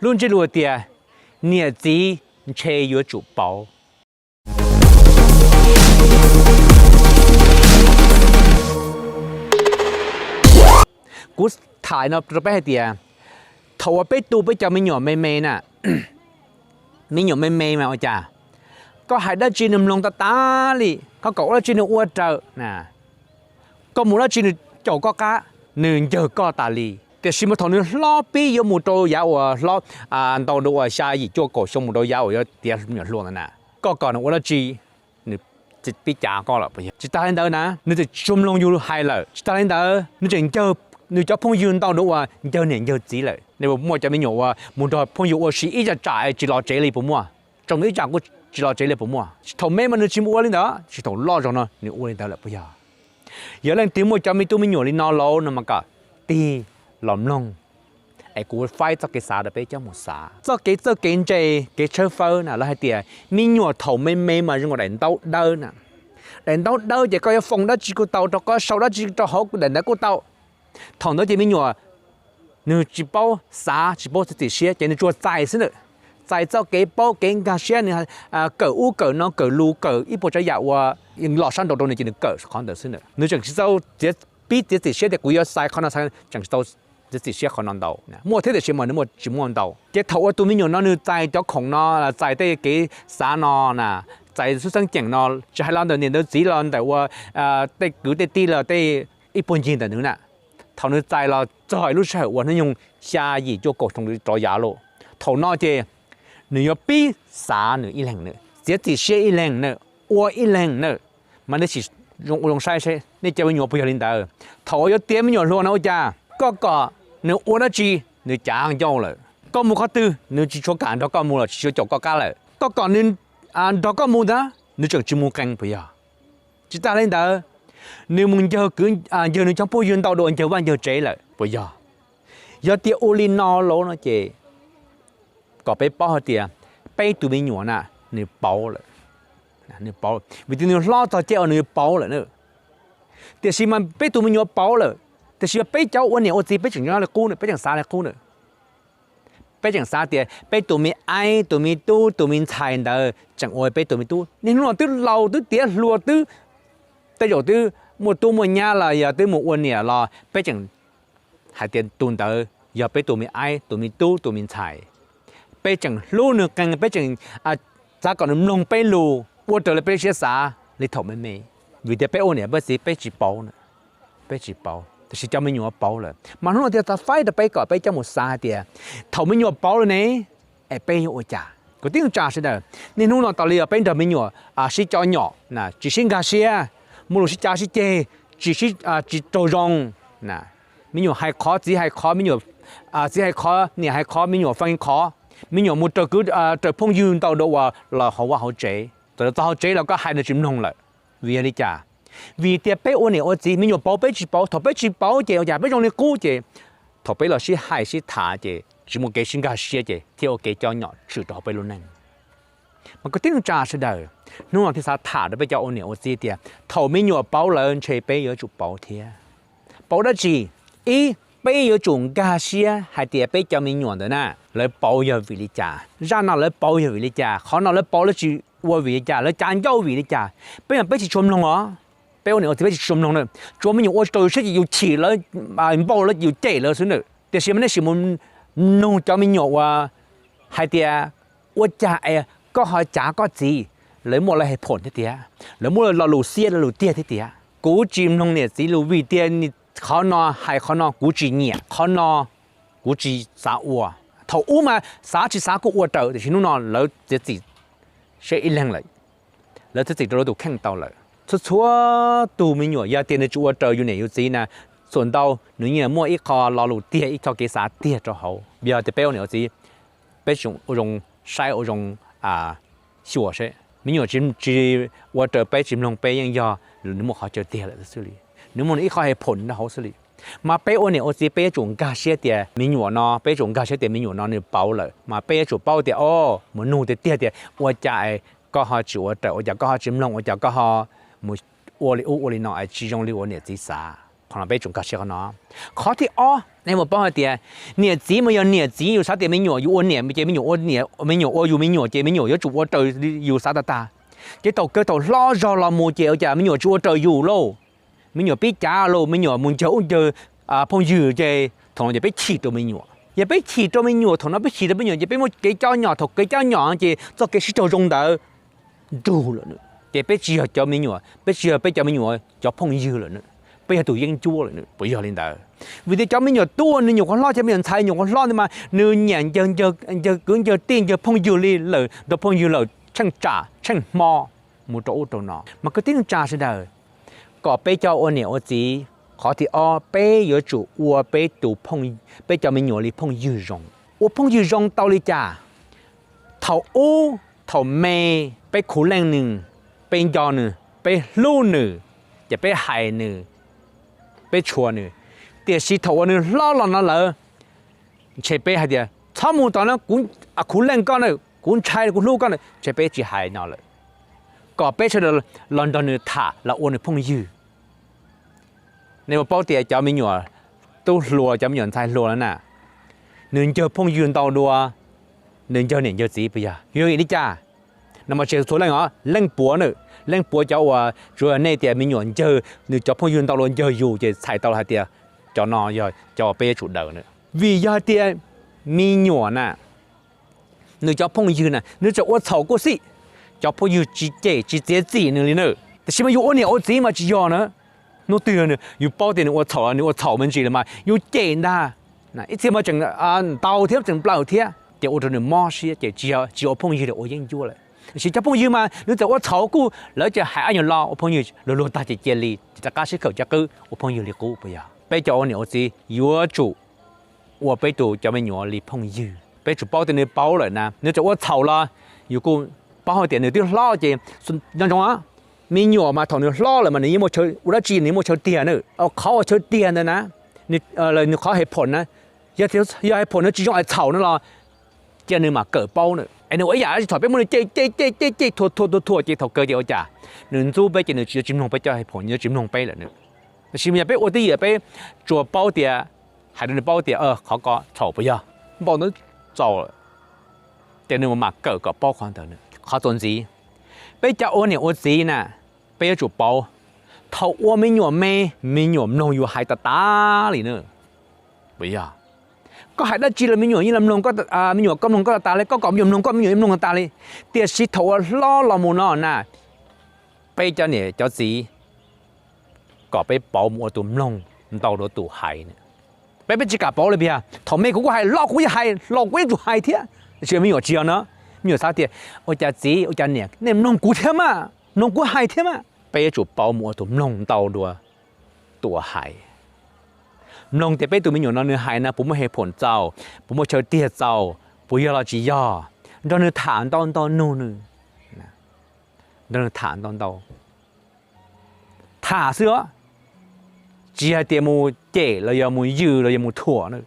Lub ntsiab lus tias niam txiv ntshe yuav tsum pauv. Kuv tham no rau peb hais tias, thaum uas peb tu peb cov me nyuam me me na, me nyuam me me mas ua cas, koj hais dab tsi nws mloog tas tas li, koj kom ua dab tsi nws ua raws na, koj mus dab tsi nws caum koj qab, nws ncawg koj tas li. Tiam sis mas thaum nws hlob pib yuav mus rau yav uas hlob, ntau dua uas xya yim cuaj kaum xyoo mus rau yav uas yuav tiav me nyuam hluas ntawd na, koj kom nws ua dab tsi nws pib cav koj lawm puas yog? Tsis tas li ntawd na, nws tseem tsis tshua mloog yus hais lawm. Tsis tas li ntawd, nws tseem ncawg nws cov phooj ywg ntau dua uas ncawg niam ncawg txiv lawm. Nej puas muaj cov me nyuam uas mus nrog phooj ywg ua si ib tsam tsam tsis los tsev li puas muaj? Tsaus ntuj ib tsam kuj tsis los tsev li puas muaj? Thaum me mas nws tsis mus ua li ntawd, tsis, thaum loj zog no nws ua li ntawd lawm puas yog? Yog leej twg muaj cov me tub me nyuam li no lauj no mas kom tig los mloog es kuv faib txoj kev xav rau peb coj mus xav. Txoj kev txawj kev ntse kev tshawb fawb na, lawv hais tias me nyuam thaum me me mas zoo nkaus daim ntaub dawb na. Daim ntaub dawb ces koj yuav foom dab tsi kuj tau rau, koj sau dab tsi rau hauv daim ntawd kuj tau. Thaum ntawd ces me nyuam nws tsis paub xav, tsis paub txiav txim siab, ces nws tsuas txais xwb ntawm, txais txoj kev paub kev nkag siab, nws kawm ub kawm no, kawm lus, kawm ib puas tsav yam uas los sab nraud rau nws ces nws kawm qhov ntawd xwb ntawm. Nws tseem tsis tau pib txiav txim siab tias kuv yuav xais qhov no, tseem tsis tau txiav txim siab qhov no ntau. Muaj thiab tiam sis mas nws muaj tsis muaj ntau. Ces thaum uas tus me nyuam no nws txais cov khoom no, txais tej kev xav no na, txais xwb xeeb ceem no, tsis hais los ntawm niam ntawm txiv los ntawm uas tej kwv tej tij los tej ib puag ncig ntawm nws na, thaum nws txais los txog lub sij hawm uas hnub nyoog xya yim cuaj kaum xyoo rov yav lauj, thaum no ces nws yuav pib xav nws ib leeg na, txiav txim siab ib leeg na, ua ib leeg na. Mas nej sim ua zoo saib seb nej cov me nyuam puas yog li ntawd. Thaum uas yuav tiav me nyuam hluas no ua cas koj kom nws ua dab tsi nws cav ncauj lawm. Koj mus qhov twg nws tsis tshua kam nrog koj mus lawm, tsis tshua caum koj qab lawm. Koj kom nws nrog koj mus ntag nws tseem tsis mus qee puas yog? Tsis tas li ntawd, nws mus ncawg kwv ncawg nws cov phooj ywg ntau dua ncawg vaj ncawg tsev lawm puas yog? Yog tias ua li no lauj no ces kom peb paub hais tias peb tus me nyuam na nws pauv lawm. Nws pauv vim tias nws hlob txog caij uas nws yuav pauv lawm na. Tiam sis mas peb tus me nyuam pauv lawm, tiam sis yog peb cov ua niam ua txiv peb tseem nyob li qub na, peb tseem xav li qub na. Peb tseem xav tias peb tus me aib, tus me tub, tus me ntxhais ntawd tseem ua peb tus me tub. Niaj hnub no twb laus twb tiav hluas twb, tej zaum twb muaj tub muaj nyab los yog twb mus ua niam los peb tseem hais tias tus ntawd yog peb tus me aib, tus me tub, tus me ntxhais. Peb tseem hlub nws qee, peb tseem xav kom nws mloog peb lus, ua raws li peb siab xav li thaum me me. Vim tias peb ua niam ua txiv peb tsis pauv, peb tsis pauv, tiam sis cov me nyuam pauv lawm. Mas hnub no thiaj xav faib rau peb kom peb coj mus xav hais tias thaum me nyuam pauv lawm ne, es peb yuav ua cas? Kwv tij neej tsa sawv daws, niaj hnub no tas li os peb nrog me nyuam sib cov nyom, tsis sib nkag siab, muaj lus sib cav sib ceg, tsis, tsis raug zoo. Me nyuam hais qhov, txiv hais qhov, me nyuam, txiv hais qhov, niam hais qhov, me nyuam fee qhov. Me nyuam mus raws kwv raws phooj ywg ntau dua uas los hauv vaj hauv tsev, txawm los txog hauv tsev los koj hais nws tsis mloog lawm. Vim yog li cas? Vim tias peb ua niam ua txiv, me nyuam pauv peb tsis pauv. Thaum peb tsis pauv ces ua cas peb zoo li qub ces thaum peb los sib hais sib tham ces tsis muaj kev sib nkag siab ces thiaj ua kev cov nyom tshwm rau hauv peb lub neej. Mas kwv tij neej tsa sawv daws, hnub no thiaj xav tham rau peb cov ua niam ua txiv tias thaum me nyuam pauv lawm ntshe peb yuav tsum pauv thiab. Pauv dab tsi? Ib, peb yuav tsum nkag siab hais tias peb cov me nyuam ntawd na, lawv pauv yog vim li cas, zaj no lawv pauv yog vim li cas, qhov no lawv pauv lawv tsis ua vim li cas, lawv cav ncauj vim li cas. Peb mas peb tsis tshua mloog os. Peb ua niam ua txiv peb tsis tshua mloog na. Tsuas me nyuam ua tsis raws yus siab ces yus chim lawv, npau lawv, yus cem lawv xwb na. Tiam sis mas nej sim mus mloog cov me nyuam uas hais tias ua cas es koj ho cav koj txiv, lawv muaj lawv hais phom thiab tiag, lawv muaj lo lus xiab lo lus tiag thiab tiag. Kuv tsis mloog niam txiv lus vim tias qhov no hais qhov no kuv tsis nyiam, qhov no kuv tsis xav ua. Thaum ub mas xav tsis xav kuj ua raws, tiam sis hnub no lawv txiav txim siab ib leeg lawm, lawv txiav txim rau lawv tus kheej tau lawm. Txhua txhua tus me nyuam yog tias nws tsis ua raws yus niam yus txiv na, txuas ntau nws yeej muaj ib qho lo lus tiag, ib txoj kev xav tiag rau hauv. Yog tias peb ua niam ua txiv, peb ua zoo saib ua zoo xyuas seb me nyuam tsis ua raws peb tsis mloog peb yeej yog nws muaj qhov chaw tiag lawm xwb li, nws muaj nws ib qho hais phom rau hauv xwb li. Mas peb ua niam ua txiv peb yuav tsum nkag siab tias me nyuam no, peb yuav tsum nkag siab tias me nyuam no nws pauv lawm, mas peb yuav tsum paub tias o, mus nug tiag tiag tias ua cas koj ho tsis ua raws, ua cas koj ho tsis mloog, ua cas koj ho mus ua li ub ua li no es tsis zoo li uas niam txiv xav. Qhov no peb tsum nkag siab qhov no. Qhov thib ob, nej mus paub hais tias niam txiv mas yog niam txiv, yus xav tias me nyuam yus ua niam ces me nyuam ua niam, me nyuam ua yus me nyuam ces me nyuam yuav tsum ua raws yus xav tag tag. Ces thaum kawg thaum hlob zog los mus ces ua cas me nyuam tsis ua raws yus lauj, me nyuam pib cav lauj, me nyuam mus ncawg ub ncawg phooj ywg ces thaum no ces peb chim rau me nyuam. Yog peb chim rau me nyuam, thaum no peb chim rau me nyuam ces peb muaj kev cov nyom, thaum kev cov nyom ces txoj kev sib raug zoo ntawd nrug lawm na. Ces peb tsis yog cov me nyuam, peb tsis yog peb cov me nyuam cov phooj ywg lawm na, peb yog tus yeeb ncuab lawm na, puas yog li ntawd? Vim tias cov me nyuam tub uas nws nyuam qhuav hlob, cov me nyuam ntxhais nyuam qhuav hlob ntawd mas nws nyiam ncawg, ncawg kwv ncawg tij ncawg phooj ywg li lawm, nrog phooj ywg lawm tsheej tsam tsheej hmo mus rau ub rau no. Mas kwv tij neej tsa sawv daws, kom peb cov ua niam ua txiv, qhov thib ob peb yuav tsum ua peb tus phooj, peb cov me nyuam li phooj ywg zoo. Ua phooj ywg zoo tau li cas? Thaum ub thaum me peb khuv leej nws, peb nco nws, peb hlub nws, ces peb hais nws, peb tshua nws. Tiam sis thaum uas nws hlob los no lawm, ntshe peb hais tias txhob mus tom no, kuv khuv leej koj na, kuv ntshai kuv hlub koj na, ntshe peb tsis hais no lawm. Kom peb sawv daws los nrog nws tham los ua nws phooj ywg. Nej puas paub tias cov me nyuam tub hluas, cov me nyuam ntxhais hluas no na, nws ncawg phooj ywg ntau dua nws ncawg niam ncawg txiv puas yog? Yog vim li cas? No mas tsis txhua leej os, leej puav na, leej puav cov uas tsuas yog nej tias me nyuam ncawg nws cov phooj ywg ntau dua ncawg yus ces txhais tau hais tias cov no yog cov peb yuav tsum daws na. Vim yog hais tias me nyuam na, nws cov phooj ywg na nws txawm ua txhaum kuj xij, cov phooj ywg tsis cem tsis txiav txim nws li na. Tiam sis mas yus ua niam ua txiv mas tsis yog na. Hnub twg yus paub tias nws ua txhaum, nws ua txhaum me ntsis lawm mas yus cem ntag. Ib txhia mas tseem ntau thiab tseem nplawm thiab, ces ua rau nws mob siab ces tsis yog ua phooj ywg, ua yeeb ncuab lawm. Tiam sis cov phooj ywg mas nws txawm ua txhaum kuj lawv ces hais ob nyuag lo, ua phooj ywg luag luag tag ces cia li, rov qab sib khawm cov qwb ua phooj ywg li qub puas yog? Peb cov ua niam ua txiv yuav tsum ua peb tus cov me nyuam li phooj ywg. Peb tsum paub tias nws paub lawm na, nws txawm ua txhaum los yus kuj paub hais tias nws twb hlob ces nco ntsoov, me nyuam mas thaum nws hlob lawm mas nws yeej muaj, ua dab tsi nws yeej muaj chaw tiag na. Qhov uas chaw tiag ntawd na, nws qhov hais phom na, yog hais phom nws tsis zoo es txhaum no los cia nws mam kawm paub na. Es nws ua ib yam dab tsi thaum peb muab nws cem cem cem cem cem thuam thuam thuam thuam ces thaum kawg ces ua cas? Nws ntxub peb ces nws tsis, yuav tsis mloog peb cov hais phom, yuav tsis mloog peb lawm na. Tiam sis mas yog peb ua tib yam peb tsuas paub tias, hais rau nws paub tias qhov ko txhaum puas yog, npaum ntawd txaus lawm, ces nws mam kawm kom paub qhov ntawd. Qhov txuas ntxiv, peb cov ua niam ua txiv na, peb yuav tsum paub, thaum ua me nyuam me, me nyuam mloog yus hais tas tas li na. Puas yog? Koj hais dab tsi los me nyuam yeej los mloog, me nyuam koj mloog koj tas tas li, koj kom me nyuam mloog koj me nyuam yeej mloog tas tas li. Tiam sis thaum uas hlob los mus no na, peb cov niam cov txiv kom peb pauv mus ua tus mloog ntau dua tus hais. Peb, peb tsis kam pauv li puas yog? Thaum me kuv kuj hais, hlob kuv yeej hais, hlob kuv yeej tsum hais thiab. Tiam sis me nyuam tsis yog na. Me nyuam xav tias ua cas txiv ua cas niam nej mloog kuv thiab mas, mloog kuv hais thiab mas. Peb yuav tsum pauv mus ua tus mloog ntau dua tus uas hais. Mloog tias peb tus me nyuam no nws hais no puas muaj hais phom txaus, puas muaj chaw tiag txaus, puas yog los tsis yog. Nrog nws tham ntau ntau nug nws, nrog nws tham ntau ntau, tham xwb os, tsis yog hais tias mus cem los yog mus yws los yog mus thuam na.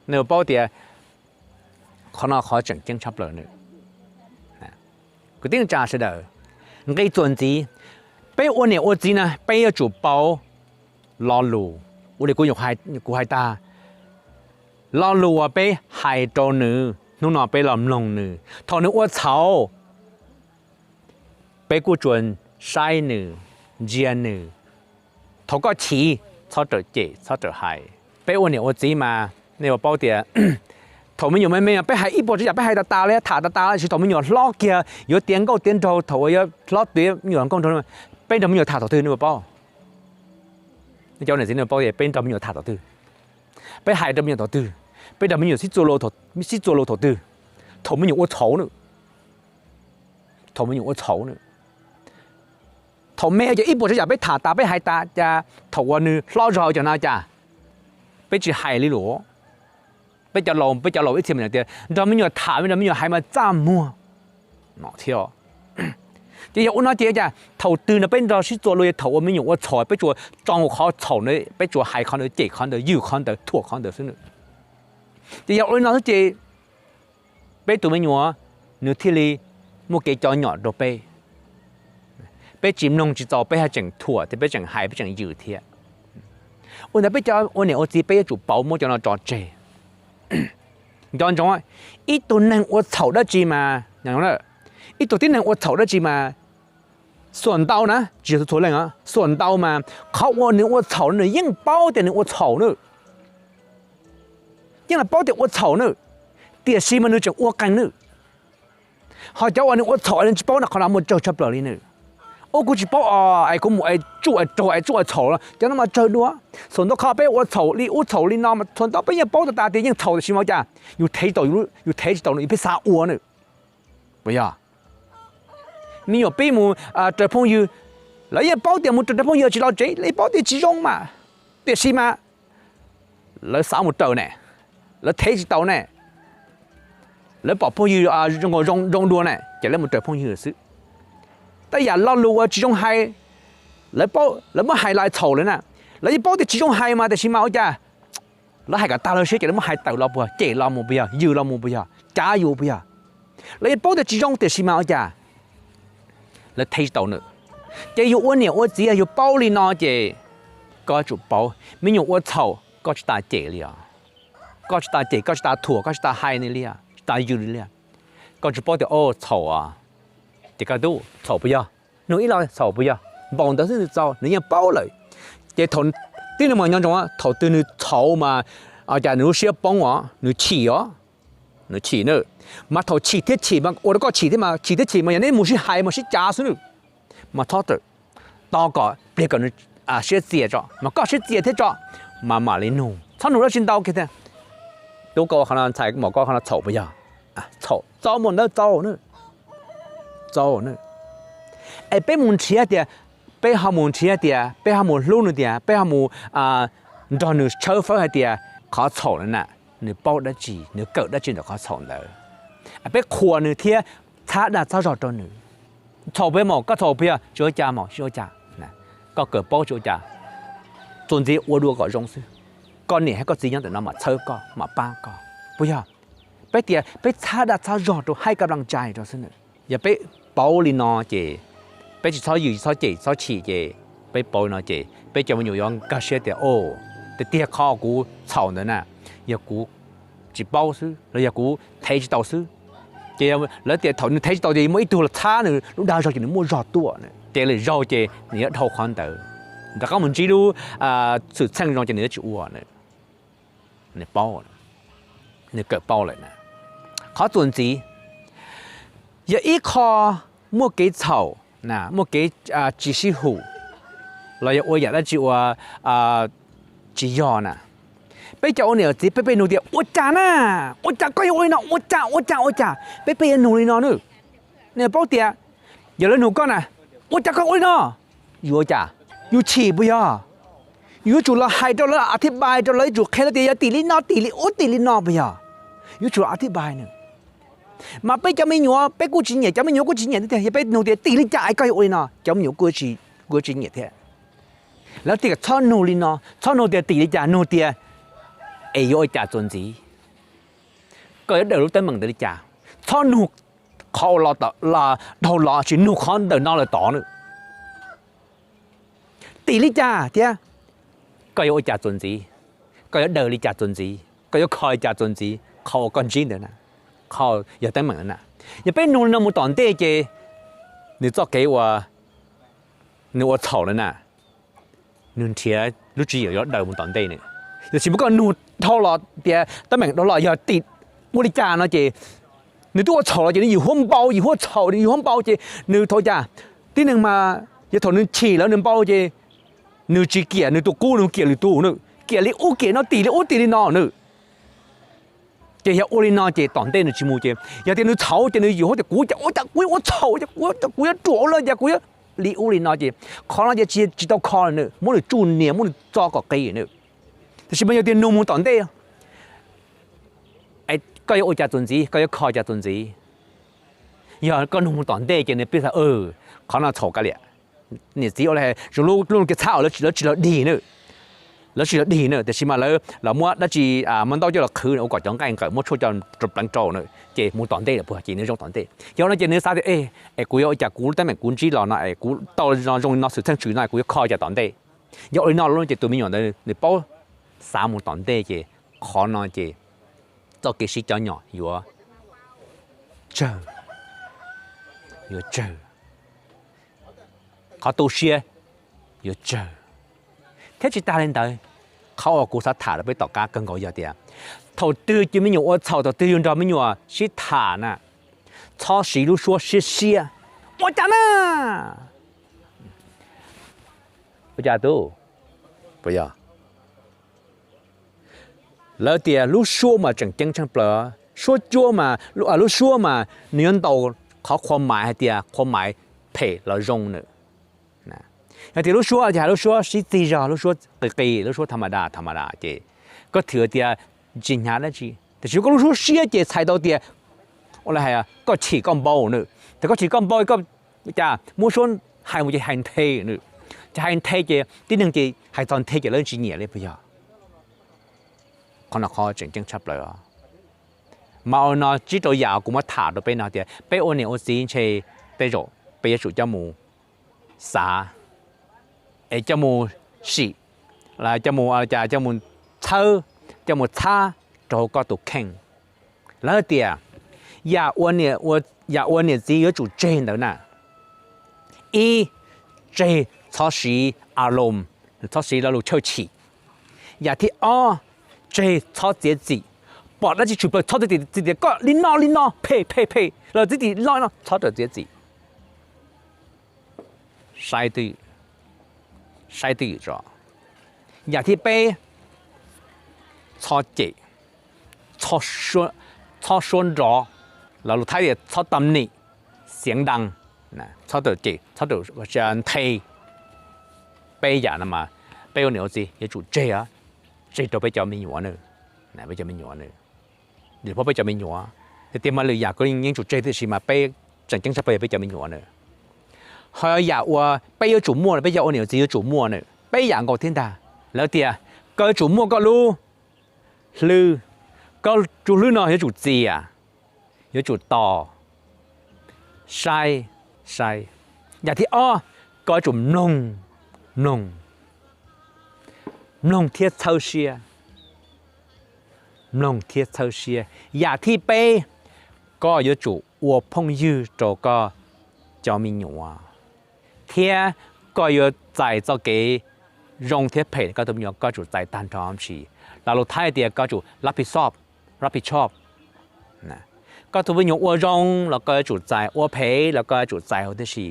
Nej paub tias qhov no qhov tseem ceeb tshaj plaws na. Kwv tij neej tsa sawv daws, nqe txuas ntxiv, peb ua niam ua txiv na peb yuav tsum pauv lo lus. Ua li kuv, kuv hais tag, lo lus uas peb hais rau nws, hnub no peb los mloog nws, thaum nws ua txhaum, peb kuj tsuas saib nws, ntsia nws. Thaum koj chim, txhob rawm cem, txhob rawm hais. Peb ua niam ua txiv mas nej yuav paub tias thaum me nyuam me me peb hais ib puas tsav yam, peb hais tas tas li, tham tas tas li, tiam sis thaum me nyuam hlob kiag yuav tiav nkauj tiav nraug, thaum uas yuav hlob tiav me nyuam nkauj nraug, peb nrog me nyuam tham thaum twg nej puas paub? Cov niam txiv nej paub tias peb nrog me nyuam tham thaum twg? Peb hais rau me nyuam thaum twg? Peb nrog me nyuam sib txuas lus, sib txuas lus thaum twg? Thaum me nyuam ua txhaum na. Thaum me nyuam ua txhaum na. Thaum me ces ib puas tsav yam peb tham tas peb hais tas, cas thaum uas nws hlob zog cov no cas peb tsis hais li lus? Peb cov laus, peb cov laus ib txhia tias nrog me nyuam tham, nrog me nyuam hais mas txaj muag no thiab. Ces yog ua no ces cas thaum twg no peb nrog sib txuas lus, thaum uas me nyuam ua txhaum peb tsuas tsoo qhov txhaum ntawd, peb tsuas hais qhov ntawd, cem qhov ntawd, yws qhov ntawd, thuam qhov ntawd xwb na. Ces yog ua li no xwb ces peb tus me nyuam nws thiaj li muaj kev cov nyom rau peb. Peb tsis mloog tsis txaus peb haj tseem thuam thiab, peb tseem hais peb tseem yws thiab. Ua ntawd peb cov ua niam ua txiv peb yuav tsum pauv muab cov no tso tseg. Nco ntsoov, ib tug neeg ua txhaum dab tsi mas, ib tug tib neeg ua txhaum dab tsi mas, xuam ntau na, tsis yog txhua leej, xuam ntau mas qhov uas nws ua txhaum nws yeej paub tias nws ua txhaum na, yeej paub tias ua txhaum na, tiam sis mas nws tseem ua qees na. Ho cov uas nws ua txhaum nws tsis paub no, qhov no muaj tsawg tshaj plaws li na. Ua kuv tsis paub os, es kuv mus es tsuj es raug es tsuj es txhaum, cov no mas tsawg dua. Txhaum ntau qhov peb ua txhaum li ub txhaum li no mas txhaum ntau peb yeej paub tas tas tias yeej txhaum tiam sis mas ua cas yus thev tsis tau, yus thev tsis tau no yus pheej xav ua na. Puas yog? Me nyuam pib mus raws phooj ywg, lawv yeej paub tias mus raws phooj ywg tsis los tsev, lawv paub tias tsis zoo mas, tiam sis mas lawv xav mus raws ne, lawv thev tsis tau ne, lawv pom phooj ywg zoo dua ne ces lawv mus raws phooj ywg xwb. Tej yam lo lus uas tsis zoo hais, lawv muab hais los txhaum lawm na, lawv yeej paub tias tsis zoo hais mas tiam sis mas ua cas lawv hais kom tag lawv siab ces lawv muab hais tawm los puas yog, cem los mus puas yog, yws los mus puas yog, cav yus puas yog. Lawv yeej paub tias tsis zoo tiam sis mas ua cas lawv thev tsis tau na. Ces yus ua niam ua txiv yus paub li no ces koj tsum paub, me nyuam ua txhaum koj tsis tas cem li os. Koj tsis tas cem, koj tsis tas thuam, koj tsis tas hais nws li, tsis tas yws nws li. Koj tsuas paub tias o txhaum os, ces koj tub txhaum puas yog, nug ib lo txhaum puas yog, npaum ntawd xwb nws txaus nws yeej paub lawm. Ces thaum tib neeg mas nco ntsoov, thaum twg nws txhaum mas cas nws lub siab poob os, nws chim os, nws chim na. Mas thaum chim thiab chim mas ua rau koj chim thiab mas chim thiab chim mas yog neb mus sib hais mas sib cav xwb na. Mas txhob tos kom pliag kom nws siab txias tso mas koj siab txias thiab tso, mas mam li nug, txhob nug dab tsi ntau kiag tias tub koj ua qhov no, ntxhais mom koj ua qhov no txhaum puas yog? Txhaum, txaus mus ntawd, txaus na, txaus na. Es peb mus nrhiav tias, peb ho mus nrhiav tias, peb ho mus hlub nws tias, peb ho mus nrog nws tshawb fawb hais tias qhov txhaum na, nws paub dab tsi, nws kawm dab tsi ntawm qhov txhaum ntawd. Peb qhuas nws thiab txhab dag txhab zog rau nws. Txhaum puas yog mom, koj txhaum puas yog? Tsis ua cas mom, tsis ua cas. Koj kawm paub tsis ua cas. Txuas ntxiv ua dua kom zoo xwb. Koj niam thiab koj txiv nyob ntawm no mam txhawb koj mam pab koj, puas yog? Peb tias peb txhab dag txhab zog rau, haij kab plag tsai rau xwb na. Yog peb pauv li no ces peb tsis txhob yws, tsis txhob cem, tsis txhob chim ces peb pauv li no ces peb cov me nyuam yuav nkag siab tias o, tiag tiag qhov kuv txhaum ntawd na yog kuv tsis paub xwb los yog kuv thev tsis tau xwb. Ces lawv tias thaum nws thev tsis tau ces muaj ib tug los txhab nws lub dag zog ces nws muaj zog tuaj, ces lwm zaug ces nws yuav dhau qhov ntawd, rov qab mus ntsib lub xwm txheej zoo ces nws yuav tsis ua. Nws paub, nws kawm paub lawm na. Qhov txuas ntxiv yog ib qho muaj kev txhaum, muaj kev tsis sib hum los yog ua yam dab tsi ua tsis yog na. Peb cov ua niam txiv peb peb nug tias ua cas na, ua cas koj yuav ua li no, ua cas ua cas ua cas, peb peb yuav nug li no na. Nws paub tias yog lawv nug koj na, ua cas koj ua li no, yus ua cas? Yus chim puas yog? Yus yuav tsum los hais rau lawv, a thib pais rau lawv, yuav tsum qhia lawv tias yog tim li no, tim li ub, tim li no puas yog? Yuav tsum a thib pais nws. Mas peb cov me nyuam peb kuj tsis nyiam, cov me nyuam kuj tsis nyiam tiag tiag, yog peb nug tias tim li cas es koj yuav ua li no, cov me nyuam kuj tsis nyiam thiab. Lawv tias txhob nug li no, txhob nug tias tim li cas, nug tias es yuav ua cas txuas ntxiv, koj yuav daws lub teeb meem ntawd li cas. Txhob nug qhov ua dhau los, tsis nug qhov ntawm no lawm tod na. Tim li cas thiab koj yuav ua cas txuas ntxiv, koj yuav daws li cas txuas ntxiv, koj yuav kho li cas txuas ntxiv qhov uas koj ntsib ntawd na, qhov yog teeb meem ntawd na. Yog peb nug li no mus tom ntej ces nws txoj kev uas nws ua txhaum lawm na, nws nrhiav lub tswv yim yuav daws mus tom ntej na. Yog tsis muaj koj nug dhau los tias teeb meem dhau los yog tim ua li cas no ces nws twb ua txhaum los ces nws yim huab npau, yim huab txhaum, yim huab npau ces nws thaum cas tib neeg mas yog thaum nws chim lawm nws npau ces nws tsis kiam nws tus qub, nws kiam lwm tus na, kiam li ub kiam no, tim li ub tim li no na. Ces yog ua li no ces tom ntej nws tsis mus ces yog tias nws txhaum ces nws yim huab tias kuv cas ua cas kuv yuav ua txhaum, kuv yuav ruam ua luaj cas kuv yuav li ub li no ces qhov no ces tsis tau kho na, muab nws tsuj nias, muab nws txo kom qis na. Tiam sis mas yog tias nug mus tom ntej, koj yuav ua cas txuas ntxiv, koj yuav kho cas txuas ntxiv. Yog koj nug mus tom ntej ces nws piensa qhov no txhaum kav liam. Niam txiv ua li zoo lub kiv txhab uas lawv tsis los dig na, lawv tsis los dig na, tiam sis mas lawv los muab dab tsi, muab ntaub coj los qhwv ua kom cov nqaij nqawm muab tshuaj coj rau pleev rau na, ces mus tom ntej lawm puag ces nws zoo tom ntej. Yog no ces nws xav tias es kuv yuav ua cas kuv lub teeb meem kuv ntsib los no es kuv tau zoo li no xwm txheej tswm no kuv yuav kho cas tom ntej. Yog ua li no lawm ces tus me nyuam ntawd nws paub xav mus tom ntej ces qhov no ces txoj kev sib cov nyom yuav tsawg, yuav tsawg, qhov tu siab yuav tsawg. Thiab tsis tas li ntawd, qhov uas kuv xav tham rau peb tom qab kawg nkaus yog tias thaum twg cov me nyuam ua txhaum, thaum twg yus nrog me nyuam sib tham na, txhob siv lub suab siab siab. Ua cas na? Ua cas tub? Puas yog? Lawv tias lub suab mas tseem ceeb tshaj plaws. Suab cuab mas, lub suab mas nws yuav ntaus qhov qhua maiv hais tias qhua maiv phem los zoo nws. Yog tias lub suab ces hais lub suab sib txig zog, lub suab qis qis, lub suab tha ma da tha ma da ces koj thwm tias tsis hnyav dab tsi, tiam sis koj lub suab siab ces txhais tau tias ua li hais koj chim koj npau nws. Ces koj chim koj npau, koj cas muab suab hais mus ces hais nthe nws, ces hais nthe ces tib neeg ces hais txog nthe ces lawv tsis nyiam li puas yog? Qhov no qhov tseem ceeb tshaj plaws. Mas ua no tsib rau yam kuv muab tham rau peb no tias peb ua niam ua txiv ntshe tej zaum peb yuav tsum coj mus xav, es coj mus sim, coj mus, coj mus txhawb, coj mus txhab rau hauv koj tus kheej. Lawv tias yam ua niam txiv yuav tsum tseg ntawd na, ib, tseg txhob siv a loos, txhob siv lo lus tshawj chim. Yam thib ob, tseg txhob txiav txim. Pom dab tsi tshwm plaws txhob txiav txim tias koj li no li no phem phem phem los txiav txim li no li no, txhob rawm txiav txim. Saib twj ywm tso. Yam thib peb, txhob cem, txhob suab nrov, los lus Thaib tias txhob tam nim, xiav nda, txhob rawm cem, txhob rawm nthe. Peb yam no mas peb ua niam ua txiv yuav tsum tseg, tseg rau peb cov me nyuam, peb cov me nyuam. Peb cov me nyuam, tiag tiag mas lwm yam kuj yeej tsum tseg tiam sis mas peb tseem ceeb tshaj plaws yog peb cov me nyuam na. Ho yam uas peb yuav tsum muaj, peb cov ua niam ua txiv yuav tsum muaj na, peb yam nkaus thiab ntag. Lawv tias koj yuav tsum muaj koj lub hlwb, koj tus hlwb no yuav tsum txias, yuav tsum tos, saib, saib. Yam thib ob, koj yuav tsum mloog, mloog, mloog thiab txhawb siab, mloog thiab txhawb siab. Yam thib peb, koj yuav tsum ua phooj ywg rau koj cov me nyuam, thiab koj yuav txais txoj kev zoo thiab phem koj tus me nyuam koj tsum txais tag nrho tsis. Los lus Thaib tias koj tsum lab phis xoj, lab phis tshoj. Koj tus me nyuam ua zoo los koj yuav tsum txais, ua phem los koj yuav tsum txais huv tib si.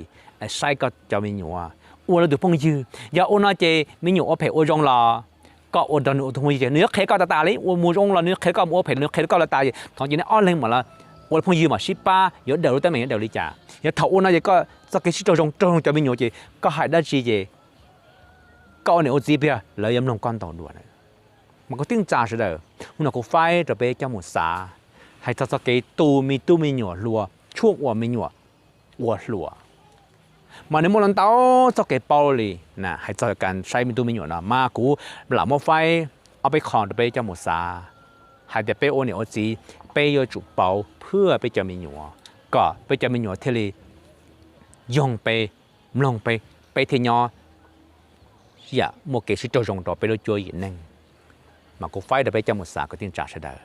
Saib koj cov me nyuam, ua lawv tus phooj ywg. Yog ua no ces me nyuam ua phem ua zoo los koj ua nrog nws ua tus phooj ywg ces nws yuav qhia koj tas tas li, ua mus zoo los nws yuav qhia koj, mus ua phem nws yuav qhia koj tas tas. Thov ces neb ob leeg mam li ua phooj ywg mam sib pab yuav daws lub teeb meem yuav daws li cas. Yog thaum ua no ces koj txoj kev sib raug zoo, raug zoo cov me nyuam ces koj hais dab tsi ces koj ua niam ua txiv plig lawv yuav mloog koj ntau dua. Mas kuv tij tsa sawv daws, hnub no kuv faib rau peb coj mus xav, hais txog txoj kev tu me tub me nyuam hluas, tshuaj uas me nyuam ua hluas. Mas nws muaj los ntau txoj kev paub li, hais txog kas saib me tub me nyuam no mas kuv lam muab faib ob peb qho rau peb coj mus xav, hais tias peb ua niam ua txiv peb yuav tsum pauv phwj peb cov me nyuam, kom peb cov me nyuam thiaj li yoog peb, mloog peb, peb thiaj nyob yam muaj kev sib raug zoo rau peb lub cuab yim neej. Mas kuv faib rau peb coj mus xav kuv tij tsa sawv daws.